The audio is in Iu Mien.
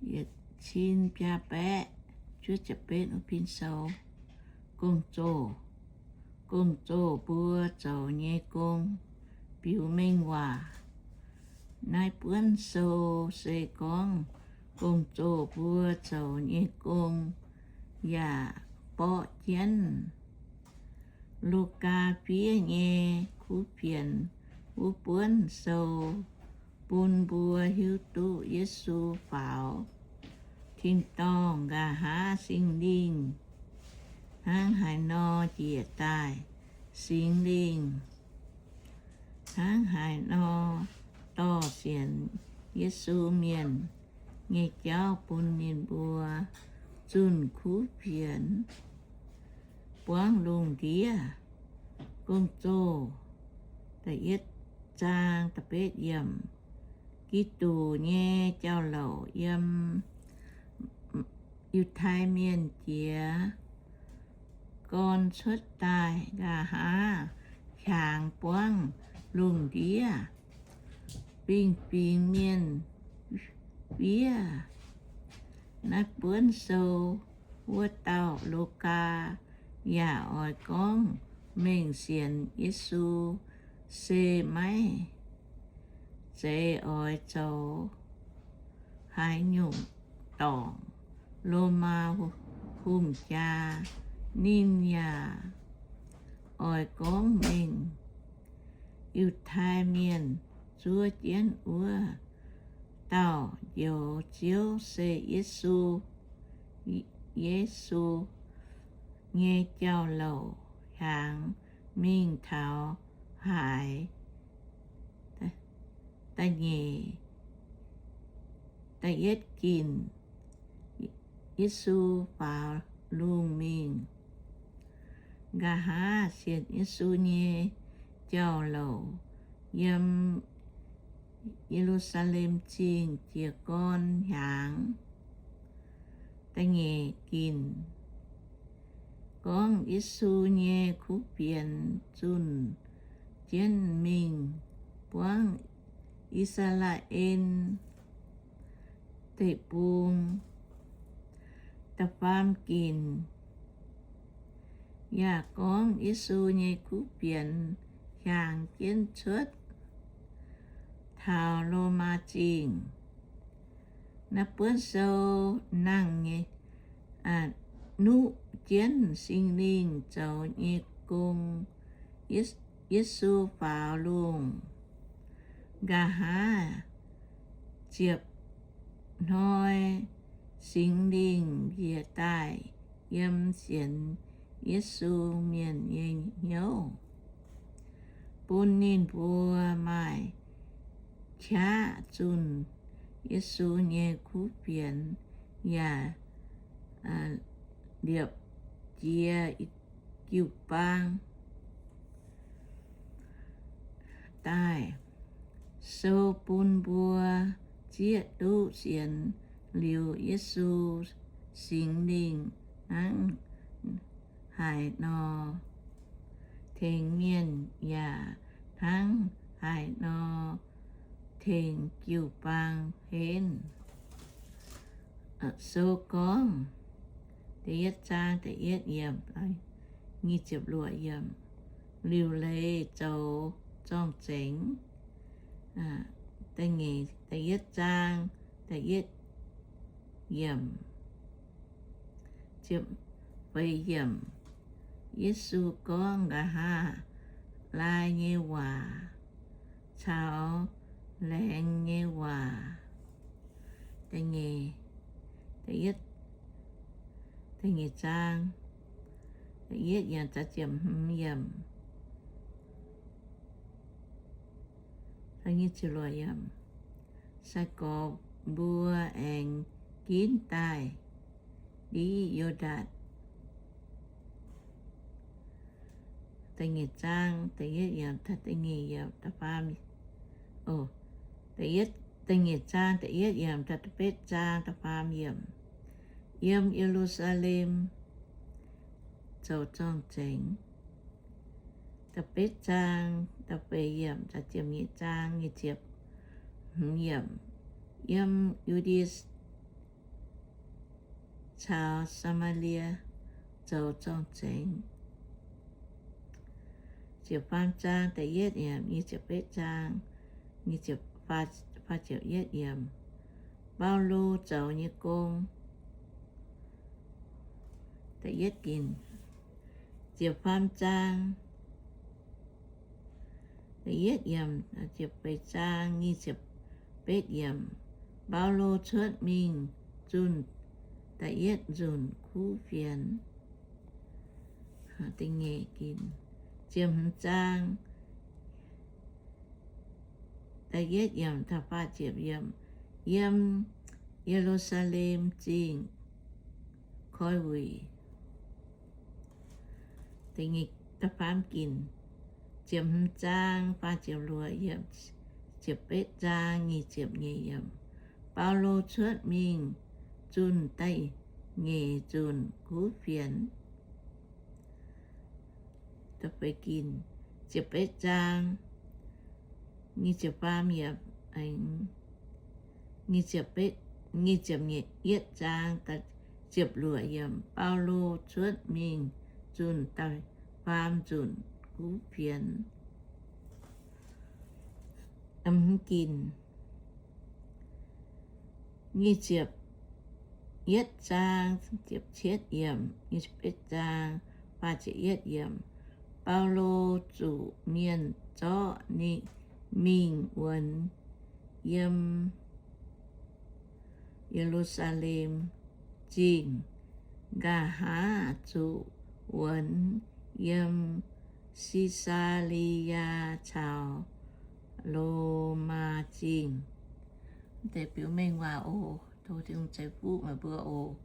yietc cin biaa baeqv juov ziepc betv wuov pin sou. Gong-zoh, gong-zoh mbuo zoux nyei gong, biux mengh waac. Naaiv buonv sou se gorngv gong-zoh mbuo zoux nyei gong yaac borqv jienv. Lugaa fiev nyei kuv fienx wuov buonv sou bun mbuo hiuv duqv Yesu faaux tin-dorngh nqa'haav Singx Lingh hnangv haaix nor njiec daaih. Singx Lingh hnangv haaix nor dorh sienx Yesu mienh nyei jauv bun ninh mbuo zunh kuv fienx buangv lungh ndiev. Gong-zoh da'yietv zaang da'betv yiemc. Giduc nyei jauv-louc yiem Yiutai Mienh jiex gorn cuotv daaih nqa'haav hiaangx buangv lungh ndiev. Fingx-fingx mienh fiev naaiv buonv sou wuov dauh Lugaa yaac oix gorngv mengh sienx Yesu se maiv zeiz oix zoux haaix nyungc dorngc Lomaa hungh jaa. Ninh yaac oix gorngv mengh Yiutai Mienh zuov jienv wuov dauh Njoux Ziouv se Yesu. Yesu nyei jauv-louc hiaangx mingh taux haaix. Da'nyeic, da'yietv ginc, Yesu faaux lungh mingh. Nqa'haav sienx Yesu nyei jauv-louc yiem Ye^lu^saa^lem Zingh jiez gorn hiaangx. Da'nyeic ginc, gorngv Yesu nyei kuv fienx zunh jienv mingh buangv I^saa^laa^en Deic-Bung. Da'faam ginc yaac gorngv Yesu nyei kuv fienx hiaangx jienv cuotv taux Lomaa Zingh. Naaiv buonv sou nangh nyei, nuqv jienv Singx Lingh zoux nyei gong. Yesu faaux lungh. Nqa'haav ziepc hnoi Singx Lingh njiec daaih yiem sienx Yesu mienh nyei hnyouv, bun ninh mbuo maaih qaqv zunh Yesu nyei kuv fienx yaac liepc jiex jiu-baang daaih. Sou bun mbuo zieqv duqv sienx liuz Yesu, Singx Lingh hnangv haaix nor tengx mienh yaac hnangv haaix nor tengx jiu-baang henv. Sou gorngv, da'yietv zaang da'yietv yiemc, nyic ziepc luoqc yiemc, liuc leiz zoux zorng-zengx. Da'nyeic, da'yietv zaang da'yietv yiemc, ziepc feix yiemc, Yesu gorngv nqa'haav laai nyei waac caux laengz nyei waac. Da'nyeic, da'yietv, da'nyeic zaang, da'yietv yiemc caux ziepc hmz yiemc. Sai-gorx mbuo aengx ginv daaih ndiqv Yo^ndaatc. Da'nyeic zaang, da'yietv yiemc, da'nyeic yiemc, da'faam, da'nyeic zaang, da'yietv yiemc, da'betv zaang, da'faam yiemc. Yiem Ye^lu^saa^lem zoux zorng-zengx. Da'betv zaang, da'feix yiemc, da'ziepc nyeic zaang, nyic ziepc hmz yiemc. Yiem Yu^ndie caux Saa^maa^lie zoux zorng-zengx. Ziepc faam zaang da'yietv yiemc, nyic ziepc betv zaang, nyic ziepc, faah ziepc yietv yiemc. Baulo zoux nyei gong. Da'yietv ginc, ziepc faam zaang, da'yietv yiemc, ziepc feix zaang, nyic ziepc betv yiemc. Baulo cuotv mingh zunh da'yietv nzunc kuv fienx. Ziepc hmz zaang, da'yietv yiemc, faah ziepc yiemc, yiem Ye^lu^saa^lem Zingh koi wuic. Da'faam ginc, ziepc hmz zaang, faah ziepc luoqc yiemc, ziepc betv zaang, nyic ziepc nyeic yiemc. Baulo cuotv mingh zunh da'nyeic nzunc kuv fienx. Da'feix ginc, ziepc betv zaang, nyic ziepc faam yiemc, nyic ziepc betv, nyic ziepc yietv zaang, ziepc luoqc yiemc. Baulo cuotv mingh zunh da'faam nzunc kuv fienx. Ginc, nyic ziepc yietv zaang, ziepc cietv yiemc, nyic ziepc betv zaang, faah ziepc yietv yiemc. Baulo zuqc mienh zorqv ninh mingh wuonx yiem Ye^lu^saa^lem Zingh, nqa'haav zuqc wuonx yiem Si^saa^li^yaa caux Lomaa Zingh. Deix biux mengh waac oc. Tov Tin-Hungh ceix fuqv meih mbuo oc.